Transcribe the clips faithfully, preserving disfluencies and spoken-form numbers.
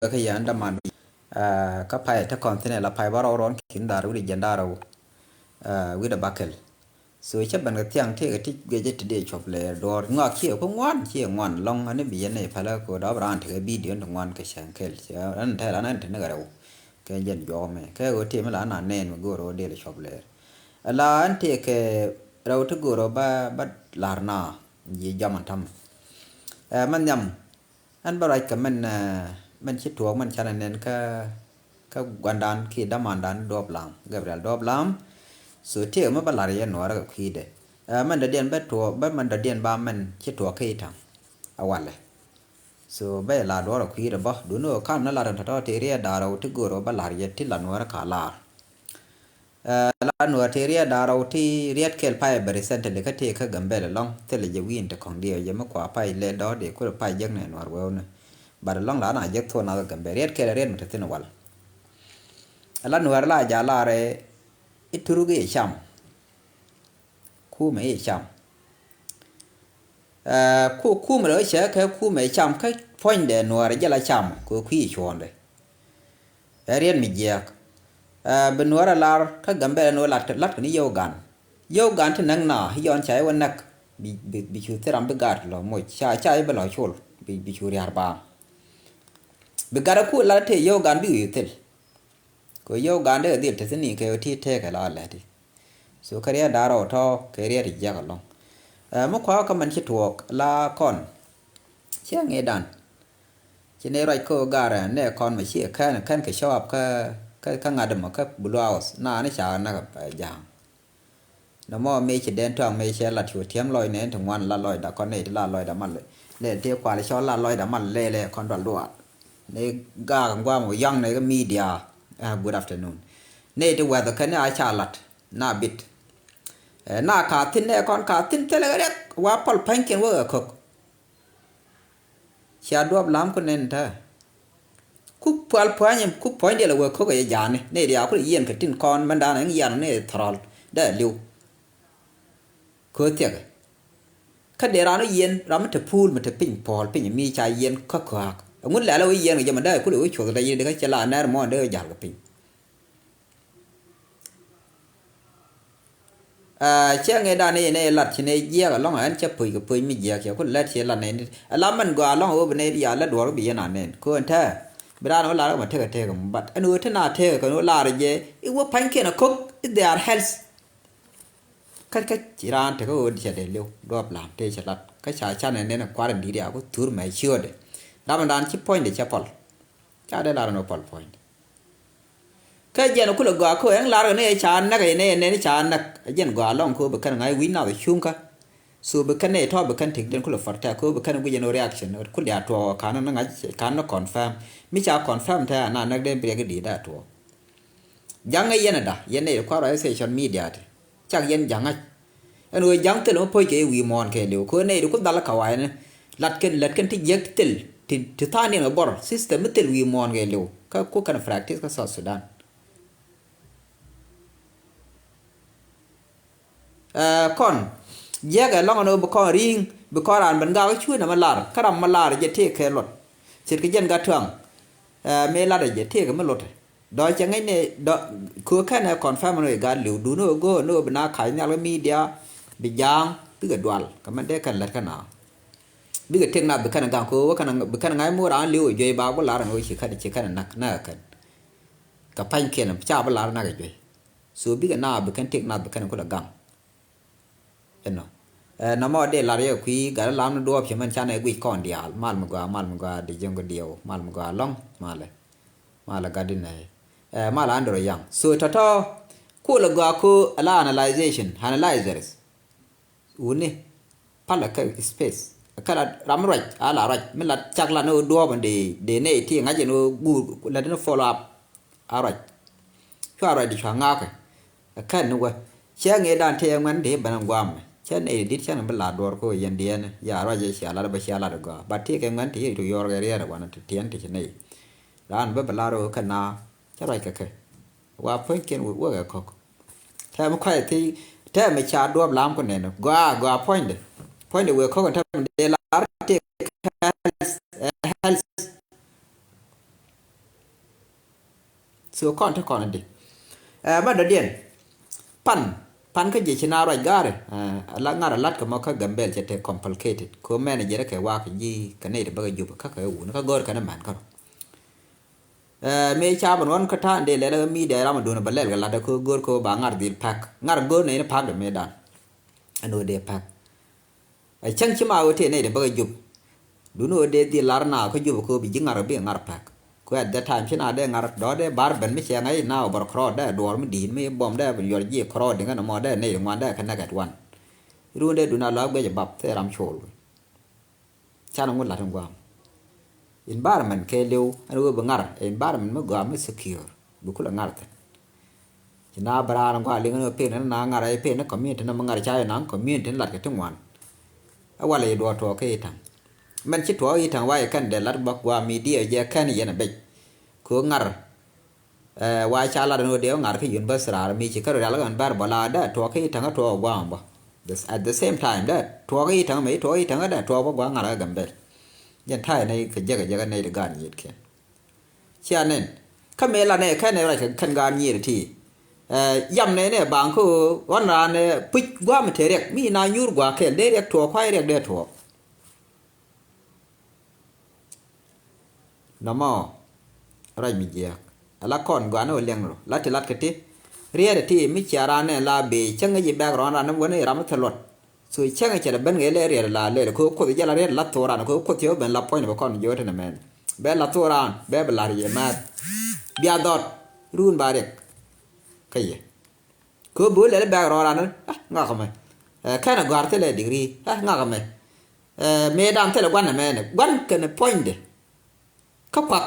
kä yɛn däman. Kä pay te kɔn thin ɛ la pay bä rɔw rɔn kin dhar wi̱cdɛ jiɛn da̱ŋ rɛw wi̱cdɛ bäkɛl. So cä ben kɛ thiaŋ tëëkɛ ti guic ti dee cuɔp lɛɛr duɔ̱ɔ̱r ŋɔak ciɛ ku ŋuan ciɛ ŋuan lɔŋ ani bi yɛn nɛy pälä ko dɔp raan tekɛ bidio ni ti ŋuan kɛ cäŋ kɛl cɛ ɛn tɛl an ɛn te ni kɛ rɛw. Kɛ jɛn juɔk mɛ kɛ ɣöö tëë mi la na nɛɛn mi go̱o̱r ɣöö dee lɛ cuɔp lɛɛr. Ala ɛn tëëkɛ rɛw ti go̱o̱r ɣöö bä bä la̱r na ji̱ jɔm an ta̱mɛ. Ɛ mɛ nhiam. Ɛn bä ruac kɛ mɛn mɛn ci tuɔɔk mɛn canɛ nɛn kä kä guandan ki dämandan Duɔp Lam, Gabriel Duɔp Lam. So tëëkɛ mi bä la̱r yɛ nuɔɔrä kɛ kui̱dɛ. Ɛ mɛn dɔ̱diɛn bä tuɔɔk bä mɛn dɔ̱diɛn ba mɛn ci tuɔɔk kä i̱ ta̱ŋ. A walɛ. So bä yɛ la̱r duɔɔrä kui̱dɛ bä duundɛ ɣöö ka̱n ni la̱r ɛn tɔ̱tɔ̱ ti riɛt da̱rä wä ti go̱o̱rä wä bä la̱r yɛ ti la nuɔɔrä ka la̱r. Ɛ la nuɔɔr ti riɛt da̱ŋ rɛw ti riɛt kɛl pay bɛ recently kä tëë kä Gambɛl ɛlɔ̱ŋ thilɛ jɛ wi̱i̱n ti kɔ̱ŋ diɛw jɛ mi kua pay lɛ dɔ̱r di kulɛ pay jek nɛ nuɔɔr wewni. But ɛlɔ̱ŋ la na jek thuɔ̱k nath kä Gambɛl riɛt kɛl riɛt mi te thi̱n wal. Ɛ la nuɔɔr la ja̱ lar ɛ i̱ turuk i̱ cam. Kumɛ i̱ cam. Ɛ ku kumɛ rɛ cɛ kɛ kumɛ cam kä puɔ̱nydɛ nuɔɔr jɛ la cam kɛ kui̱ cuɔ̱ɔ̱ndɛ. Ɛ riɛt mi jiɛɛk. Ɛ bi nuɔɔr ɛ lar kä Gambɛl ɛn ɣöö lat lat kɛ ni yio̱w gan. Yio̱w gan ti näk na i̱ yɔn ca i̱ wä näk bi bi bi cu thil ram bi gaat lɔ moc ca ca i̱ bi lɔ col bi bi cu ria̱r baaŋ. Bi gat ɛ ku lat ɛ tëë yio̱w gan bi wi̱i̱ thil. Kɛ yio̱w gan dee kɛ dhil te thi̱n i̱ kɛ ɣöö ti tëëkɛ la lɛti. So kä riɛt da̱ŋ rɛw tɔ̱ kɛ riɛt jiɛk ɛlɔ̱ŋ. Ɛ mi kua̱kä kä mɛn ci tuɔɔk la kɔn. Ciɛ ŋi̱i̱dan. Ci nɛy ruac kä ɣöö garɛ nɛ kɔn mɛ ciɛ kɛn kɛn kɛ show up kä kä ŋa̱t mɔ kä Blue House na ni ca näk ɛ ja̱a̱ŋ. Nɔmɔ mëë ci dɛn tɔ̱a̱ŋ mëë cɛ lat cu tiɛm lɔc nɛn ti ŋuan la lɔcda kɔn nɛy ti la lɔcda mal lɛl ti kual cɔl la lɔcda mal lɛlɛ kɔn dual dual. Ni gaak ŋuam wä yaŋ ni media. Good afternoon. Ni ti wɛth kɛn ni a ca lat na bit. Na ka thin nɛ kɔn ka thin thilɛ kɛ riɛk wa pal pa̱nykiɛn wä kɛ ko̱k. Cia duɔp lam ku nɛn tä. Ku pual pua̱ny ku pua̱ny diɛl a wee ko̱k a yɛ ja̱a̱ni ni diaa ku yiɛn kɛ tin kɔn mɛn da̱a̱n ɛŋ yian ni thɔrɔl dee li̱w. Köö thiɛkɛ. Kä dee raan wä yiɛn ram mi te puul mi te piny puɔl piny mi ca yiɛn kä köak. Ɛŋun lɛl a wä yiɛn kɛ jɛ mɛ dee ku dee wä cuɔth dee yiɛn dee kä cɛ la nɛr mɔɔn dee wä ja̱l kɛ piny. Cɛ ŋi̱i̱cdan i̱ nɛ lat ci nɛ jiɛɛk ɛlɔ̱ŋ ɛn cɛ puc kɛ puc mi jiɛɛk cɛ ku lɛt ci lat nɛ nit ɛla mɛn gɔaa ɛlɔ̱ŋ ɣöö bi nɛ ya lät duɔ̱ɔ̱r bi yɛn a nɛn kɛ ɣöö ɛn tɛɛ. Bi raan ɣöö lar ɣä mɛ tekɛ tekɛ mɛ bat ɛn ɣöö te na tekɛ kɛn ɣöö lar jɛ i̱ wä pa̱nykiɛn ɛ ko̱k i̱ they are health. Kä kä ci raan tekä ɣöö cɛ dee li̱w duɔ̱ɔ̱p la̱a̱m tëë cɛ lat kä ca canɛ nɛn ɛ kua̱r in di̱i̱t ya ku thur mɛ ciöötdɛ. Ram ɛn raan ci puɔ̱nydɛ cɛ pɔl. Ca dee lar ɛn ɣöö pɔl puɔ̱nydɛ. Kä jɛn kulɛ gɔaa kä ɛŋ lar kɛ ni ca näk ɛ nɛ nɛ ni ca näk ɛ jɛn gɔaa lɔŋ kä bi kɛn ŋa̱c wi̱c nath cuŋkä. So bi kɛn nɛ tɔ̱ bi kɛn tik den kulɛ fɔr tɛk kä bi kɛn guic ɛn reaction kulɛ a tuɔɔk kan ni ŋa̱c kan ni confirm mi ca confirm tɛ ana näk den bi riɛk di da tuɔɔk. Ja̱ŋ ɛ yɛn ɛ da yɛn nɛ kua̱r ɛ social media ti. Cak yɛn ja̱ŋ ŋa̱c. Ɛn ɣöö ja̱ŋ thil mi puɔ̱c kɛ wi̱i̱ muɔ̱ɔ̱n kɛɛliw kɛ ɣöö nɛy ti ku dhal kä wa̱a̱ ɛn. Lat kɛn lät kɛn ti jiäk ti thil ti ti tha̱a̱ŋ niɛn kɛ bɔr system mi thil wi̱i̱ muɔ̱ɔ̱n kɛɛliw kä ku kɛn practice kä South Sudan. Ɛ kɔn jiäk ɛ lɔŋ ɛn ɣöö bi kɔn ri̱i̱ŋ bi kɔn raan ben gak kä cuëë nɛmɛ lar kä ram mi lar jɛ tëëk kɛ luɔt. Ce̱tkɛ jɛn gat tuaŋ. Ɛ mëë lat ɛ jɛ tëëk mi luɔt. Dɔ̱ cɛ ŋäcnɛ dɔ̱ köö kɛnɛ confirm ni gat li̱w duun ni ɣöö go̱o̱r ni ɣöö bi na ka̱c nhial kä media bi ja̱a̱ŋ bikɛ dual kɛ mɛn dee kɛn lät kä na. Bikɛ tëk nath bi kɛn gaŋ köö wä kɛn bi kɛn ŋa̱c mo̱o̱r an li̱w ɛ juey ba ku lar ɛn ɣöö ci kɛn ci kɛn nak nak ɛ kɛn. Kɛ pa̱nykiɛn ca bi lar nak ɛ juey. So bikɛ na bi kɛn tëk nath bi kɛn kulɛ gaŋ. Ɛnɔ. Ɛ nɔmɔ dee lar yɛ kui̱ gat lam ni duɔɔp cɛ mɛn canɛ guic kɔn diaal mal mi gɔaa mal mi gɔaa di jiäŋ gɔdiɛw mal mi gɔaa lɔŋ malɛ. Malɛ gat di nɛ ɛ malɛ andro yaŋ so tɔtɔ. Kulɛ gɔaa ko ala analyzation analyzers. Wuni palɛ kä space kä la ram ruac ala ruac mi la cak la ni wä duɔɔp in dee dee nɛ iti ŋa̱c in wä guur la dini follow up. A ruac. Cua ruac di cua ŋa̱a̱kɛ. Ɛ kɛn ni wä. Cɛ ŋi̱i̱cdan tëë ŋuɛn dee ben in gua̱a̱mɛ. Cɛ nɛy ti di̱t cɛn bi la duɔ̱ɔ̱r ko yɛn diɛɛni. Ya ruac yɛ cia lat bä cia lat gɔaa. Ba tëëkɛ ŋuɛn ti yɛ tu yɔɔr kɛ riɛɛr ɛ wanɛ ti tiɛn ti ci nɛy. Raan bä bi lar wä kɛ na. Cɛ ruac kɛ kɛ. Wa puɔ̱nykiɛn wä wä kɛ kɔk. Tɛmɛ kuay thi tɛmɛ ca duɔp lam ku nɛn gɔaa gɔaa puɔ̱nydɛ. Puɔ̱nydɛ wëë kɔk in tɛmɛ dee lar tëëkɛ health. So kɔn te kɔn di. Ɛ, mɛ dɔ̱diɛn. Pan, pan kä jiɛ ci na ruac ga̱a̱ri. Ɛ, la ŋa̱r a lat kɛ mɔ kä Gambel cɛ te complicated. Ko mɛn jiɛ rɛ kɛ wak ji̱ kɛ nɛy ti bäkɛ jup kä kɛ wun kä gör kɛn mɛn kä rɔ. Ɛ, mëë ca bä nuɔn kä ta̱a̱ in dee lɛl kä media ram a duun bä lɛl kɛ lat kä gör kɛ ba ŋa̱r dhil pa̱k. Ŋa̱r gör nɛy ni pa̱k dɛ mëë dan. Ɛn wä dee pa̱k. Ɛ cäŋ ci ma ɣöö tëë nɛy dee bäkɛ jup. Duni ɣöö dee dhil lar na kä jup kɛ ɣöö bi ji̱ ŋa̱r bi ŋa̱r pa̱k. Kɛ at that time ci na dee ŋa̱r dɔ̱ dee bar ben mi cɛ ŋa̱c na ɣöö bɔr kärɔɔd dee duɔɔr mi di̱i̱t mi buɔm dee ben yuɔr ji̱ kärɔɔd diŋä nɔmɔ dee nɛy di ŋuan dee kɛ näk at wan. Run dee duni a lɔak guic ɛ bap thee ram col. Can ŋu lat in guam. Environment kɛ liw ɛn ɣöö bi ŋa̱r, environment mi gɔaa mi secure bi kulɛ ŋa̱r thi̱n. Ci na bi raan in guam liŋ ɛn ɣöö pen in na ŋa̱r ɛ pen in community ni mi ŋa̱r ca in naŋ community in lat kɛ ti ŋuan. Ɛ walɛ yi duɔɔk tuɔɔk kä i̱ ta̱ŋ. Mɛn ci tuɔɔk i̱ ta̱ŋ wa i̱ kɛn dee lat bä guam media jɛ kɛn yɛn a bec. Kɛ ɣöö ŋa̱r Ɛ, wa ca lat ni wä dee wä ŋa̱r kä university raar mi ci kä rɔ rial kɛ mɛn bɛr bɔ la dee tuɔɔk kä i̱ täŋä tuɔɔk gua̱a̱m bä. This, at the same time dee tuɔɔk i̱ täŋä mɛ i̱ tuɔɔk i̱ täŋä dee tuɔɔk bä gua̱a̱m ŋa̱r kä Gambel. Jɛn ta̱yɛ nɛy kɛ jek kɛ jek nɛy ti gaat nyiet kiɛn. Cia nɛn kä mëë la nɛy kɛn nɛy ruac kɛ kɛn gaat nyiet ti. Ɛ, yam nɛy nɛy baŋ kä ɣöö ɣɔn raan nɛy puc gua̱a̱m te riɛk mi na nyuur gua̱a̱ kɛl dee riɛk tuɔɔk kua̱c riɛk dee tuɔɔk. Nɔmɔ ruac mi jiääk ala kɔn gɔaa ni wä liɛŋ rɔ la ti lat kɛ ti. Riɛɛt ti mi cia raan nɛ la bee cäŋ ji̱ bɛ̈k rɔ̱ɔ̱n raan ni wä ni ram mi thil luɔt. So cäŋ cɛ lɛ ben ŋɛ lɛ riɛɛt la lɛl kɛ kuoth jɛ la riɛɛt la thok raan kɛ kuoth cɛ wä ben la puɔ̱ny ni bɛ kɔn jiö ti ni mɛn bɛ la thok raan bɛ bɛ la̱r yɛ mɛth. Bia dhɔt run ba riɛk kä yɛ. Kɛ ɣöö bi wä lɛl bɛ̈k rɔɔdan ni, ah, ŋak ɛmɛ. Ɛ, kɛn ɛ gɔ̱a̱r thilɛ degree, ah, ŋak ɛmɛ. Ɛ, mëëdan thilɛ gua̱n ɛmɛ ni gua̱n kɛnɛ puɔ̱nydɛ. Kä kuak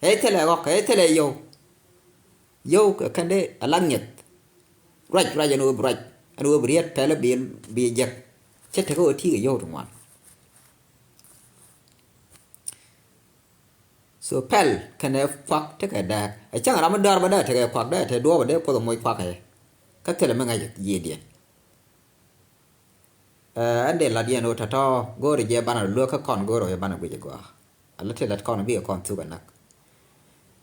ɛ thilɛ ɣɔ̱k ɛ thilɛ yio̱w. Yio̱w kɛ kɛn dee ala ŋiɛth. Ruac ruac ɛn ɣöö bi ruac ɛn ɣöö bi riet pɛlɛ bi, bi jek. Cɛ tekɛ ɣöö ti̱i̱ kɛ yio̱w ti ŋuan. So pɛl kɛnɛ kuak tekɛ dääk. Ɛ cäŋ ram mi dɔ̱r bä dee tekɛ kuak dee te duɔ̱ɔ̱p dee kuoth moc kuak ɛ. Kä thilɛ mi ŋäc ji̱diɛn. Ɛ, ɛn dee lat yɛn ɣöö tɔ̱tɔ̱ go̱o̱rɛ jɛ banɛ luäk kä kɔn go̱o̱rɛ jɛ banɛ guic ɛ gɔaa. Ala ti lat kɔn bikɛ kɔn thuk ɛ näk.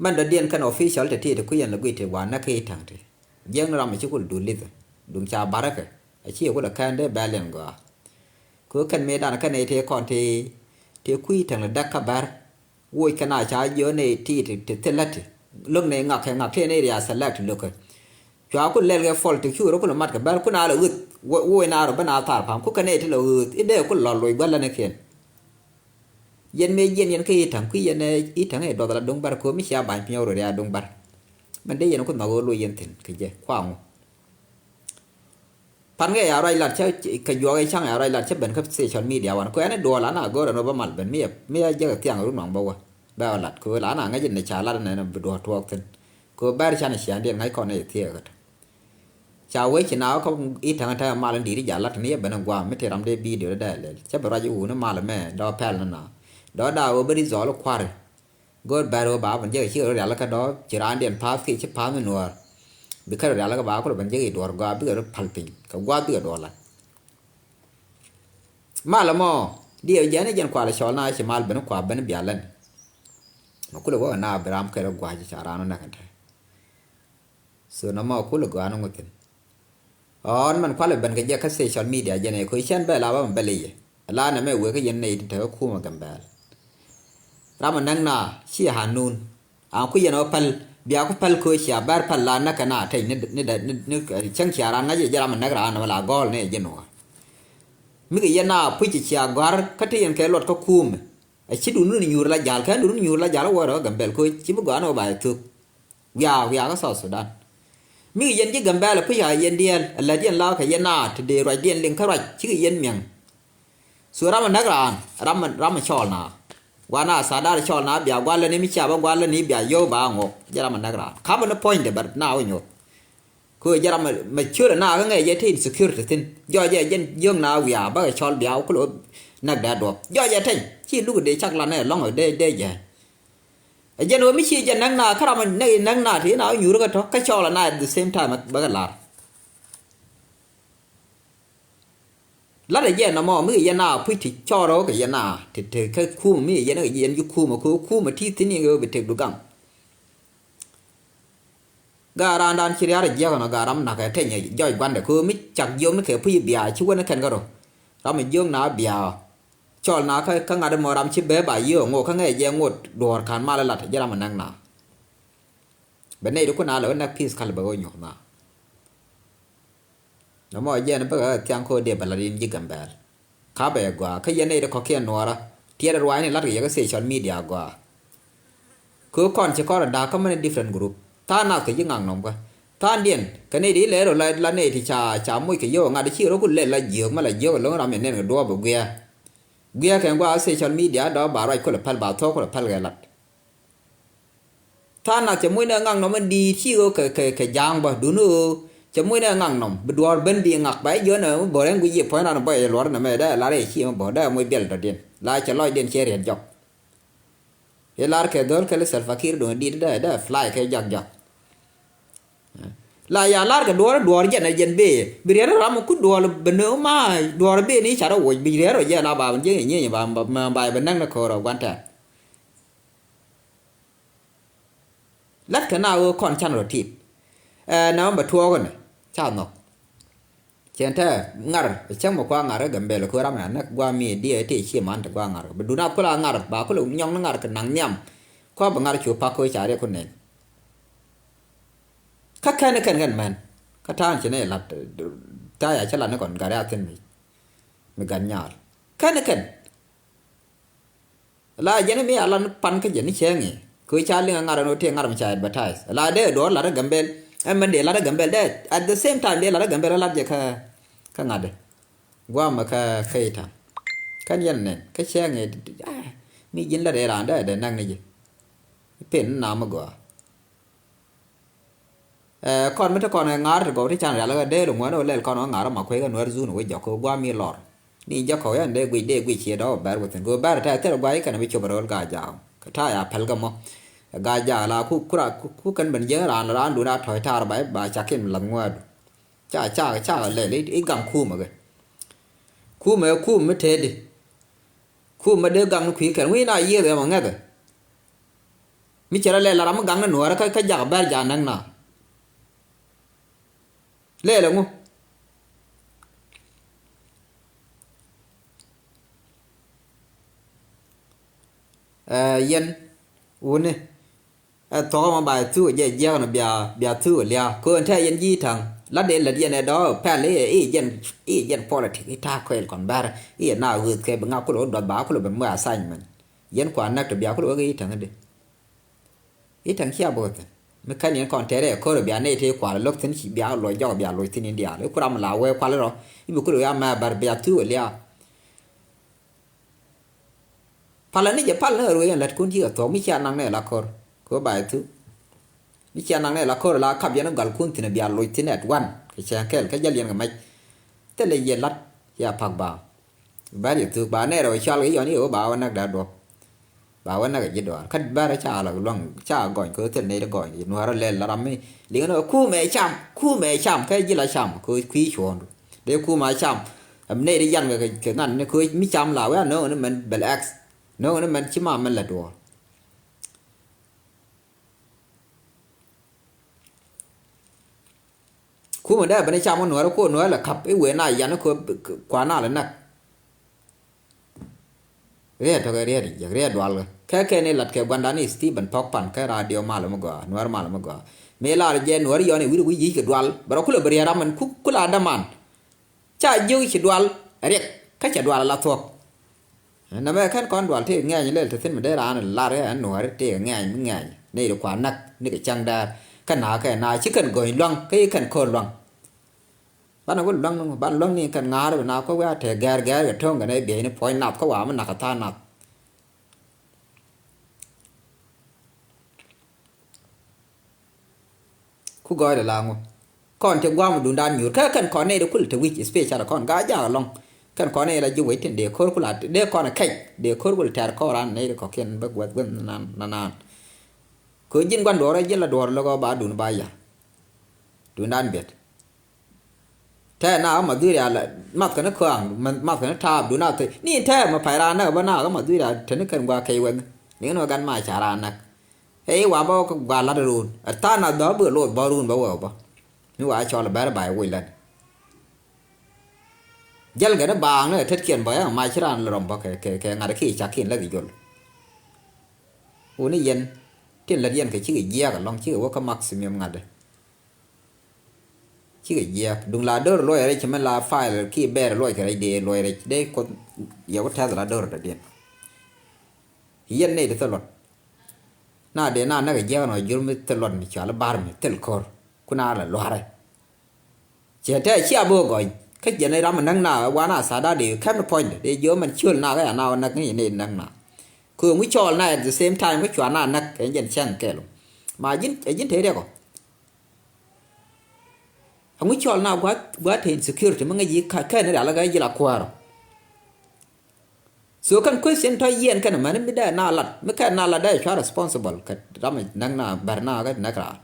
Mɛn dɔ̱diɛn kɛn official te ti ti kui̱ yɛn lɛ guic ti wa näk kä i̱ täŋ ti. Jiɛŋ ni ram mi ci kul dul lith. Duŋ ca baräkɛ. A ci yɛ kul ɛ kɛn dee bɛl yɛn gɔaa. Kɛ ɣöö kɛn mëëdan kɛn nɛy tëë kɔn tëë, tëë kui̱ täŋ lɛ däk kä bär. Woc kɛn a ca jiök nɛy ti, ti, ti thilɛ ti. Lo̱k nɛy ŋak kɛ ŋak tëë nɛy riath select lo̱kɛ. Cua ku lɛl kɛ politics cu rɔ ku lɛ mat kɛ bär ku na lɛ ɣöth. Wo-, woc na rɔ ben a thar pa̱a̱m ku kɛ nɛy ti lɛ ɣöth i̱ dee ku lɔl loc gua̱l länikiɛn. Yɛn mëë jiɛn yɛn kä i̱ täŋ kui̱ yɛn i̱ täŋ i̱ duɔth la do̱ŋ bär kɛ ɣöö mi cia ba̱ny piny ɣöö rɔ riath do̱ŋ bär. Mɛn dee yɛn ku nhɔk ɣöö loc yɛn thi̱n kɛ jɛ kuaŋu. Pan kɛ ya ruac lat cä kɛ juɔk i̱ ca̱ŋ ya ruac lat cä ben kä social media wan. Kuɛ ni duɔl an a go̱r ɛn ɣöö bä mal ben mi ya, mi ya jek thiaŋ run waŋ bä wä. Bɛ ɣä lat kɛ ɣöö la an a ŋäc in ca lat ɛn ɛn bi duɔl tuɔɔk thi̱n. Kɛ ɣöö bɛr can ciaŋdiɛn ŋa̱c kɔn i̱ thiee kä. Ca wee ci na wä kä i̱ täŋ täŋ mal in di̱t i̱ ja lat ni yɛ ben in gua̱a̱m mi ti ram dee bidio dee dee lɛl. Cä bi ruac i̱ wuni mal ɛmɛ dɔɔ pɛl ni na. Dɔɔ daa ɣöö bä ri dhɔl kua̱ri. Go̱o̱r bɛr ɣöö ba ben jek ci rɔ rial kä dɔ̱ ci raandiɛn pa̱a̱th ki ci pa̱a̱th mi nuäär. Bi kärɛ rial kä ba kulɛ ben jek i̱ duɔ̱ɔ̱r gɔaa bikɛ rɔ päl piny kɛ gua̱a̱th bikɛ duɔ̱ɔ̱r la̱t. Mal ɛmɔ diɛw jɛn i̱ jɛn kual cɔl na ci mal ben kua ben bialän. Mɛ kulɛ wä na bi ram kɛ rɔ gua̱a̱c ca raan wä näk ɛn te. So nɔmɔ kulɛ gɔaa ni ŋuthin. Ɣɔn mɛn kualɛ ben kɛ jɛ kä social media jɛn ɛ koc cɛn bɛ la bä mɛ bɛ leyɛ. La nɛ mɛ wek kä yɛn nɛy ti te kä kumɛ Gambɛl. Ram ɛ näk na ci hanun. An ku yɛn ɔ päl bia ku päl koc cia bär päl la näk kɛ na tɛc ni, ni, ni, ni cäŋ cia ran ŋa̱c jɛ jɛ ram ɛ näk ran mɛ la gɔl ni jɛ nuɔr. Mikɛ yɛn na puc cia gɔ̱a̱r kä ti yɛn kɛ luɔt kä kumɛ. A ci dun ni nyuur la jal kɛn dun ni nyuur la jal wä rɔ Gambɛl koc ci bi gɔaa ni wä ba yɛ thuk. Wiaa, wiaa kä South Sudan. Mi yɛn ji̱ Gambɛl a puc a yɛn diɛɛl a lät yɛn la kɛ yɛn na ti dee ruacdiɛn liŋ kä ruac cikɛ yɛn miɛŋ. So ram a näk raan ram a, ram a cɔɔl na. Gua̱a̱ na Sadar cɔɔl na bia gua̱l lä ni mi cia bä gua̱l lä ni bia yio̱w ba ŋok jɛ ram a näk raan. Ka̱pä ni puɔ̱nydɛ bä na wä nyoth. Kɛ jɛ ram a mɛ ciöl a na kä ŋɛɛ jɛ te insecurity thi̱n. Jɔɔc jɛ jɛn yio̱ŋ na wiaa bä kɛ cɔl bia wä kulɛ wä näk dee duɔ̱p. Jɔɔc jɛ teny ci luk dee cak la nɛ lɔ̱ŋ dee, dee jɛ. Ɛ jɛn ɣöö mi ci jɛ näk na kä ram näk, näk na ti na wä nyuur kä tɔ̱ kä cɔɔl na at the same time bä kɛ lar. Lat ɛ jɛ nɔmɔ mi kɛ yɛn na puc ti cɔɔl rɔ kɛ yɛn na ti te kä kum mi kɛ yɛn kɛ yɛn ji̱ kum kɛ kum ti thi̱n ni kɛ bi tek du gaŋ. Gaat raandan ci ria̱r jiäk ɛnɔ, gaat ram na̱k ɛ teny ɛ jɔc gua̱ndɛ, kɛ ɣöö mi cak jiök ni kɛ puc bia ci wän ɛ kɛn kärɔ. Ram ɛ jiök na bia ɔ. Cɔl na kä, kä ŋa̱t ɛmɔ ram ci bee ba yiëë ŋot kä ŋɛc jɛ ŋot duɔ̱ɔ̱r ka̱n mal ɛ lat ɛ ji̱ ram ɛ näk na. Bɛ nɛy di kun a lɛ wä näk peace kal bɛ wä nyuɔ̱th na. Nɔmɔ jɛn bä kɛ thiaŋ kɛ ɣöö dee bɛ lat in ji̱ Gambɛl. Ka bɛ gɔaa kä yɛn nɛy ti kɔ̱kiɛn nuɔɔrä. Tiɛɛt ruaacni lat kɛ yɛ kä social media gɔaa. Kɛ kɔn ci kɔn da̱a̱k kä many different group. Tha̱a̱ŋ nath kɛ ji̱ ŋaknɔm kä. Tha̱a̱ŋdiɛn kɛ nɛy ti lɛr ɔ la, la nɛy ti ca, ca moc kɛ yio̱w ŋa̱t ci rɔ ku lɛl la jiök ma la jiök lo̱ŋ ram yɛ nɛn kɛ duɔɔp ɔ guiɛ. Guiɛ kɛn gɔaa social media dɔ̱ ba ruac kulɛ päl ba thuɔ̱k kulɛ päl kɛ lat. Tha̱a̱ŋ nath cɛ mucnɛ ŋaknɔm in di̱i̱t ci ɣöö kɛ, kɛ, kɛ ja̱a̱ŋ bä duni ɣöö cɛ mucnɛ ŋaknɔm bi duɔ̱ɔ̱r ben bi ŋak ba i̱ jiɔ̱n ɛ mi bo̱r ɛn guic yiëë puɔ̱ny ran bä ɛ luɔr nɛmɛ dee lar ɛ ci mi bo̱r dee muc biɛl dɔ̱diɛn la cɛ lɔcdiɛn cɛ riɛt jɔk. I̱ lar kɛ dho̱l kɛl i̱ Salva Kiir duŋ di̱i̱t dee, dee fly kɛ jɔk jɔk. La ya lar kɛ duɔ̱ɔ̱r, duɔ̱ɔ̱r jɛn ɛ jɛn bee bi riɛt ram ku duɔ̱ɔ̱r ben ma duɔ̱ɔ̱r bee ni car woc bi riɛt rɔ jɛn a ba ben jiɛn i̱ nyieny ba, ba, ba, ba, ba näk ni ko̱r ɔ gua̱n tɛ̈r. La̱t kɛ na ɣöö kɔn can rɔ tit. Ɛ, na mɛ bɛ tuɔɔk ɛnɛ ca nhɔk. Cɛn tɛ ŋar cäŋ mɛ kua ŋar kä Gambɛl kɛ ram ɛ näk guam mi diɛ tëë ci man te gua ŋar. Bɛ dun a kula ŋar ba kula nyɔŋ ni ŋar kɛ naŋ nhiam. Kua bɛ ŋar cu pak kɛ ca riɛk ku nɛn. Kä kɛn kɛn kɛn mɛn kä ta̱a̱n ci nɛ lat. Ta̱a̱ ya cä lat ni kɔn gat ya thin mi, mi gat nyaal kɛn kɛn. La jɛn mi a lan pan kä jɛn ni cɛŋ i̱ kɛ ca liŋ a ŋar ɛn ɣöö tëë ŋar mi ca advertise. La dee duɔ̱ɔ̱r lat ɛ Gambɛl ɛn mɛn dee lat ɛ Gambɛl dee at the same time dee lat ɛ Gambɛl ɛ lat jɛ kä, kä ŋa̱t dee. Guamɛ kä, kä i̱ ta̱ŋ kɛn yɛn nɛn kä cɛŋ i̱, ah, mi ji̱n lat ɛ raan dee dee näk ni ji̱. Pen ni nam mi gɔaa. Ɛ, kɔn mi te kɔn ɛ ŋa̱r ti gɔw ti can rial kä dee luŋ wɛn ɔ lɛl kɔn ɔ ŋa̱r ɔ ma kuec kä nuɛr zun wec jɔk kɛ guam mi lɔr. Ni jɛ kɔw yɛn dee guic dee guic ciɛ dɔw bɛr within kɛ bɛr tɛ thil guay kɛn bi cop rol ga jaw kɛ ta ya pɛl kɛ mɔ. Ga jaw la ku kura ku kɛn ben jɛ ran ran dun a tɔy tar ba ba cakin lath ŋuɛɛdu. Ca ca ca lɛl i̱ gaŋ kumɛ kɛ. Kumɛ kum mi tedi. Kumɛ dee gaŋ ni kui̱ kɛn wi̱i̱ na yiëëth ɛmɔ ŋɛthɛ. Mi cɛ rɔ lɛl la ram mi gaŋ ni nuɔɔrä kä, kä jak bɛr jak näk na. Lɛl ɛŋu? Ɛ, yɛn wuni. Ɛ, thɔk ɛmɔ ba thuk ɛ jɛ jiɛk ɛnɔ bia, bia thuk ɛ lia̱a̱. Köön tɛ yɛn ji̱ ta̱ŋ. Lat dee lät yɛn ɛ dɔ̱ pɛl i̱, i̱ jɛn, i̱ jɛn politik i̱ ta̱a̱ kɔil kɔn bɛr i̱ ɛ na ɣööth kɛ bi ŋa kulɛ wä duɔth ba kulɛ ben muɛ assignment. Yɛn kua näk tɔ bia kulɛ wä kɛ i̱ ta̱ŋ i̱di. I̱ ta̱ŋ cia bo̱o̱th thi̱n mi kɛn yɛn kɔn tɛɛrɛ ɛ ko̱r ɛ bia nɛy tëë kual ɛ lo̱k thi̱n ci bia loc jɔk ɛ bia loc thi̱n in diaal i̱ ku ram la wee kual irɔ. I̱ bi kulɛ wee a mɛ bär bia thuk ɛ lia̱a̱. Palä ni jɛ pal ni ɣä ruëëc ɛn lätkun cikɛ thuɔ̱k mi cia naŋ ni la ko̱r. Kɛ ɣöö ba ɛ thuk mi cia naŋ ni la ko̱r la kap yɛn ɣä galkun thi̱n ɛ bia loc thi̱n at wan kɛ cäŋ kɛl kä jäl yɛn kɛ mɛc. Thilɛ yɛ la̱t cia pak ba bär yɛ thuk ba nɛɛrɛ wä cɔal kɛ yɔn i̱ ɣöö ba wä näk da̱a̱ duɔ̱p. Ba wä näk ɛ ji̱ dɔaar kä bär ca la luaŋ ca gɔny kɛ ɣöö thil nɛy ti gɔny nuäärä lɛl la ram mi liŋä ni ɣöö kumɛ cam kumɛ cam kɛ ji̱ la cam kɛ ɣöö kui̱ cuɔ̱ɔ̱ŋdu. Dee kumɛ cam ɛm nɛy ti yan kɛ kɛ ŋa̱n ni kɛ ɣöö mi cam la wee a no̱o̱ŋ ni mɛn bɛl ɛk no̱o̱ŋ ni mɛn ci ma mɛn la duɔ̱ɔ̱r. Kumɛ dee ben cam kä nuäärä kuɔ nuäärä lɛ kap i̱ wee na yan i̱ kɛ kuan na lɛ näk. Riɛt tɔkɛ riɛt i̱ jek riɛt dual kɛ kɛ kɛn i̱ lat kɛ guandan i̱ Stephen Pɔk Pan kɛ radio malɛ mi gɔaa nuäärä malɛ mi gɔaa. Mi lar jɛ nuäärä yɔn i̱ wi̱r wi̱c yi̱c kɛ dual bɛ rɔ kulɛ bi riɛt ram ɛn ku kula däman. Ca jiök ci dual riɛk kä cɛ dual ala thuɔ̱k. Nɛmɛ kɛn kɔn dual ti ŋɛɛny lɛl ti thi̱n mi dee raan lar ɛn nuɔ̱ɔ̱ri ti ŋɛɛny mi ŋɛɛny ni ri kua näk ni kɛ cäŋ däär. Kä na̱a̱ kɛ na̱a̱ ci kɛn gɔ̱ny luaŋ kä ci kɛn ko̱r luaŋ. Banɛ wä luaŋ ni ŋu banɛ luaŋ ni kɛn ŋa̱a̱r bi na̱a̱ kuɛ wiaa tɛɛ gɛ̈ɛ̈r gɛ̈ɛ̈r kɛ to̱ŋ kɛn ɛ bieyni puɔ̱ny nath kä wa̱a̱ mi na̱k kɛ tha̱a̱ŋ nath. Ku gɔɔydɛ la ŋu kɔn ti guam dundan nyuur kä kɛn kɔn nɛy ti kul ti wi̱c special kɔn gaa jaak ɛlɔ̱ŋ. Kɛn kɔn nɛy la ji̱ wec tin dee ko̱r kula dee kɔn kɛc dee ko̱r kul tɛr kɔn ran nɛy ti kɔkiɛn bä gua̱th gua̱th nan nan. Kɛ ji̱n gua̱n duɔɔr ji̱n la duɔɔr lo̱k ɔ ba dun ba yar. Dundan biɛt. Tɛɛ na ɣä ma dhuir ya la math kɛn ni kɔaŋ math kɛn ni taap dun a thec ni tɛɛ ma pay raan näk bä na ɣä ma dhuir ya te ni kɛn gua kɛc wɛn. Ni kɛn wä gan ma ca raan näk. Ɛ i̱ wa bä wä kä gɔaa lat run. Ɛ tha̱a̱ŋ na dhɔa̱ bä loth bä run bä wä bä. Mi wa cɔl bɛr ba i̱ woc lat. Jäl gɛn i̱ baaŋ ni ɛ tetkiɛn bä yaŋ mac ci raan lɛ rɔm bä kɛ, kɛ, kɛ ŋa̱t kiɛ cak kiɛn lät i̱ jol. Wuni yɛn tin lät yɛn kɛ cikɛ jiɛɛk ɛlɔ̱ŋ cikɛ wä kä maximum ŋa̱t. Cikɛ jiɛɛk duŋ la dor luɔc rɛc cɛ mɛn la file ki bɛɛr luɔc kɛ rɛc dee luɔc rɛc dee kuoth yɛ wä tɛth la dor dɔ̱diɛn. Yɛn nɛy ti thil luɔt. Na dee na näk jiɛɛk nɔ jur mi thil luɔt mi cual bar mi thil ko̱r. Ku na la luarɛ. Cɛ tɛ cia bi wä gɔny kä jɛn ram mi näk na wan a tha̱a̱ŋ da̱a̱ dee kɛm ni puɔ̱nydɛ dee jiö mɛn ciöl na kä ya na wä näk ni nɛy näk na. Kɛ ŋui̱ cɔɔl na at the same time kä cua na näk kɛ jɛn cäŋ kɛɛl. Ma ji̱n ɛ ji̱n te riɛk ɔ. Aŋu cɔl na gua̱th, gua̱th te insecurity mi ŋäc yi kä, kɛn rial kä ji̱ la kuäärä. So kɛn question tɔ yiɛn kɛn mɛn mi dee na lat, mi kɛn na lat dee cua responsible kɛ ram mi näk na bɛr na kä näk raan.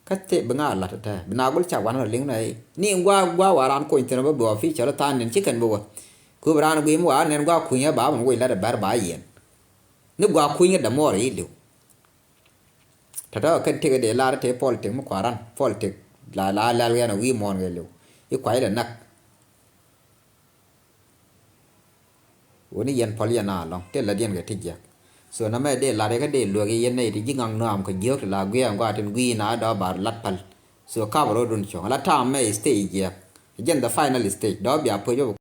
Kä thie bi ŋa lat tɛ, bi na gul ca wan rɔ liŋ na i̱. Ni gua̱, gua̱ wa raan kony thin bä bi official than nin ci kɛn bi wä. Ku bi raan guiy mi wa nɛn gua̱ kunyä ba min wec lat bɛr ba yiɛn. Ni gua̱ kunyä dämuɔr i̱ li̱w. Tɔ̱tɔ̱ kɛn tëkɛ dee lar tëë politik mi kua̱ran, politik la, la lɛl yɛn a wi̱i̱ muɔ̱ɔ̱n kɛ li̱w. I̱ kua̱c lɛ nak. Wuni yɛn pɔl yɛn a lɔ̱ŋ tëë lät yɛn kɛ ti jiäk. So na mɛ dee lar yɛ kä dee luäk yɛ yɛn nɛy ti ji̱ ŋa̱ŋ nɔam kɛ jiök ti la guiɛɛŋ gua̱a̱ tin gui̱i̱ na dɔ̱ ba lat päl. So kap rɔ̱dun cuɔ̱ŋ la ta̱a̱m mɛ stage jiäk. Jɛn the final stage dɔ̱ bia puec wä.